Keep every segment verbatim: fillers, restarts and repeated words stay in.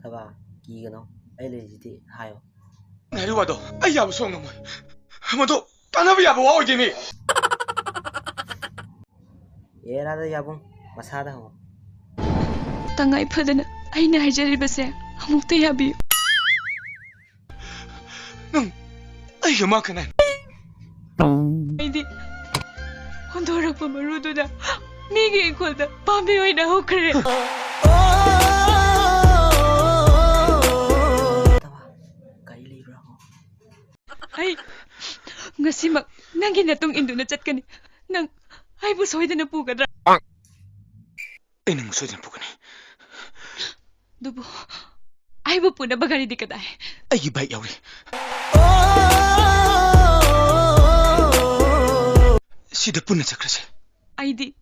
ꯅꯠꯇꯕ, ꯀꯤꯒꯅꯣ, ꯑꯩ ꯂꯩꯔꯤꯁꯤꯗꯤ, ꯍꯥꯏꯌꯣ꯫ ꯅꯪ ꯍꯥꯏꯔꯤ ꯋꯥꯗꯣ ꯑꯩ ꯌꯥꯕ ꯁꯨꯡ ꯉꯝꯃꯣꯏ꯫ ꯃꯗꯨ ꯇꯥꯟꯅꯕ ꯌꯥꯕ ꯋꯥ ꯑꯣꯏꯗꯦ ꯃꯤ꯫ ꯑꯦ ꯔꯥꯙꯥ ꯌꯥꯕꯨꯡ, ꯃꯁꯥꯗ ꯍꯪꯉꯣ꯫ ꯇꯉꯥꯏ ꯐꯗꯅ ꯑꯩꯅ ꯍꯥꯏꯖꯔꯤꯕꯁꯦ ꯑꯃꯨꯛꯇ ꯌꯥꯕꯤꯌꯨ꯫ ꯅꯪ ꯑꯩꯒ ꯃꯥ ꯈꯦꯠꯅꯩ꯫ ꯑꯩꯗꯤ ꯍꯨꯟꯗꯣꯔꯛꯄ ꯃꯔꯨꯗꯨꯅ ꯃꯤꯒꯤ ꯏꯪꯈꯣꯜꯗ ꯄꯥꯝꯕꯤ ꯑꯣꯏꯅ ꯍꯧꯈ꯭ꯔꯦ꯫ ꯀꯔꯤ ꯂꯩꯕ꯭ꯔꯥ? ꯑꯩ ꯉꯁꯤꯃꯛ ꯅꯪꯒꯤ ꯅꯇꯨꯡ ꯏꯟꯗꯨꯅ ꯆꯠꯀꯅꯤ꯫ ꯅꯪ ꯑꯩꯕꯨ ꯁꯣꯏꯗꯅ ꯄꯨꯒꯗ꯭ꯔꯥ? ꯑꯩ ꯅꯪ ꯁꯣꯏꯗꯅ ꯄꯨꯒꯅꯤ꯫ ꯑꯗꯨꯕꯨ ꯑꯩꯕꯨ ꯄꯨꯅꯕ ꯒꯥꯔꯤꯗꯤ ꯀꯗꯥꯏ? ꯑꯩꯒꯤ ꯕꯥꯏꯛ ꯌꯥꯎꯔꯤ꯫ ꯁꯤꯗ ꯄꯨꯟꯅ ꯆꯠꯈ꯭ꯔꯁꯦ꯫ ꯑꯩꯗꯤ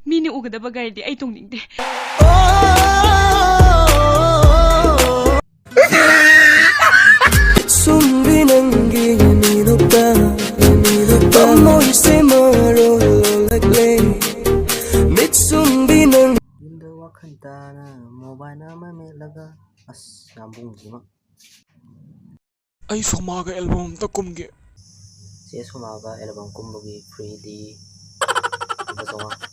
ꯃꯤꯅ ꯎꯒꯗꯕ ꯒꯥꯔꯤꯗꯤ ꯑꯩ ꯇꯣꯡꯅꯤꯡꯗꯦ꯫ ꯁꯨꯝꯕꯤ ꯅꯪꯒꯤ ꯃꯤꯅꯣꯛꯇ, ꯃꯤꯅꯣꯛꯇ ꯊꯃꯣꯏꯁꯦ ꯃꯔꯣꯜ ꯂꯣꯜꯂꯛꯂꯦ꯫ ꯃꯤꯠꯁꯨꯝꯕꯤ ꯅꯪ ꯌꯨꯝꯗ ꯋꯥꯈꯜ ꯇꯥꯅ ꯃꯣꯕꯥꯏꯜ ꯑꯃ ꯃꯦꯠꯂꯒ, ꯑꯁ, ꯌꯥꯝꯕꯨꯡꯁꯤꯃ꯫ ꯑꯩ ꯁꯣꯃꯥꯒ ꯑꯦꯜꯕꯝ ꯑꯝꯇ ꯀꯨꯝꯒꯦ꯫ ꯆꯦ ꯁꯣꯃꯥꯒ ꯑꯦꯜꯕꯝ ꯀꯨꯝꯕꯒꯤ ꯐ꯭ꯔꯤꯗꯤ ꯂꯨꯄꯥ ꯆꯥꯝꯃꯉꯥ꯫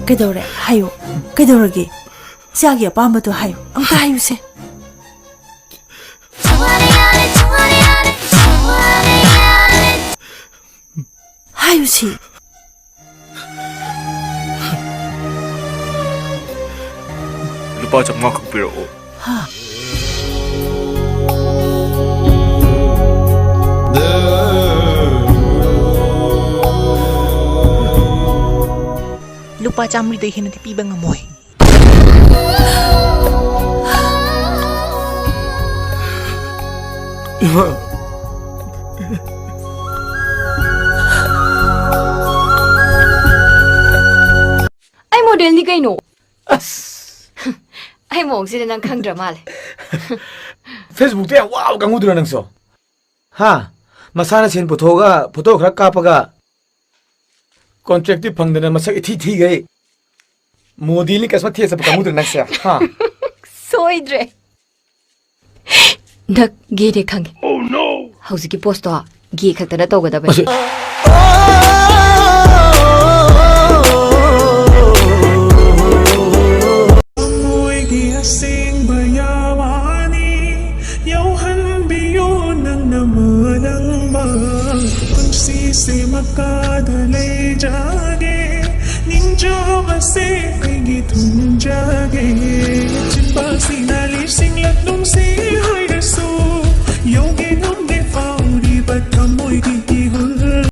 ꯀꯩꯗꯧꯔꯦ? ꯍꯥꯏꯌꯨ꯫ ꯀꯩꯗꯧꯔꯒꯦ? ꯏꯆꯥꯒꯤ ꯑꯄꯥꯝꯕꯗꯣ ꯍꯥꯏꯌꯨ꯫ ꯑꯝꯇ ꯍꯥꯏꯌꯨꯁꯦ꯫ ꯍꯥꯏꯌꯨꯁꯤ꯫ ꯂꯨꯄꯥ ꯆꯥꯝꯃꯉꯥ ꯈꯛ ꯄꯤꯔꯛꯑꯣ꯫ ꯍꯥ? ꯂꯨꯄꯥ ꯆꯥꯝꯃꯔꯤꯗꯩ ꯍꯦꯟꯅꯗꯤ ꯄꯤꯕ ꯉꯝꯃꯣꯏ꯫ ꯏꯃꯥ꯫ ꯑꯩ ꯃꯣꯗꯦꯜꯅꯤ ꯀꯩꯅꯣ꯫ ꯑꯁ꯫ ꯑꯩ ꯃꯑꯣꯡꯁꯤꯗ ꯅꯪ ꯈꯪꯗ꯭ꯔ ꯃꯥꯜꯂꯦ꯫ Facebookꯇ ꯌꯥꯝ ꯋꯥꯕ ꯀꯥꯡꯕꯨꯗꯨꯔ ꯅꯪꯁꯨ? ꯍꯥ? ꯃꯁꯥꯅ ꯁꯦꯟ ꯄꯨꯊꯣꯛꯑꯒ ꯐꯣꯇꯣ ꯈꯔ ꯀꯥꯞꯄꯒ ꯀꯣꯟꯇ꯭ꯔꯦꯛꯇꯤ ꯐꯪꯗꯅ ꯃꯁꯛ ꯏꯊꯤ ꯊꯤꯈꯩ ꯃꯣꯗꯤꯅꯤ ꯀꯁꯃ ꯊꯤꯌꯦ ꯆꯠꯄ ꯀꯥꯡꯕꯨꯗꯨ ꯅꯪꯁꯦ, ꯍꯥ? ꯁꯣꯏꯗ꯭ꯔꯦ꯫ ꯅꯪ ꯒꯦꯅꯦ ꯈꯪꯉꯦ꯫ ꯍꯧꯖꯤꯛꯀꯤ ꯄꯣꯁꯇꯣ ꯒꯦ ꯈꯛꯇꯅ ꯇꯧꯒꯗꯕꯅꯤ꯫ ꯑꯁꯤ- ꯊꯃꯣꯏꯒꯤ ꯑꯁꯦꯡꯕ ꯌꯥꯋꯥꯅꯤ ꯌꯧꯍꯟꯕꯤꯌꯨ ꯅꯪꯅ ꯃꯥꯂꯪꯕ ꯄꯨꯟꯁꯤꯁꯦ ꯃꯈꯥꯗ ꯂꯩꯖꯒꯦ ꯅꯤꯡꯖꯕꯁꯦ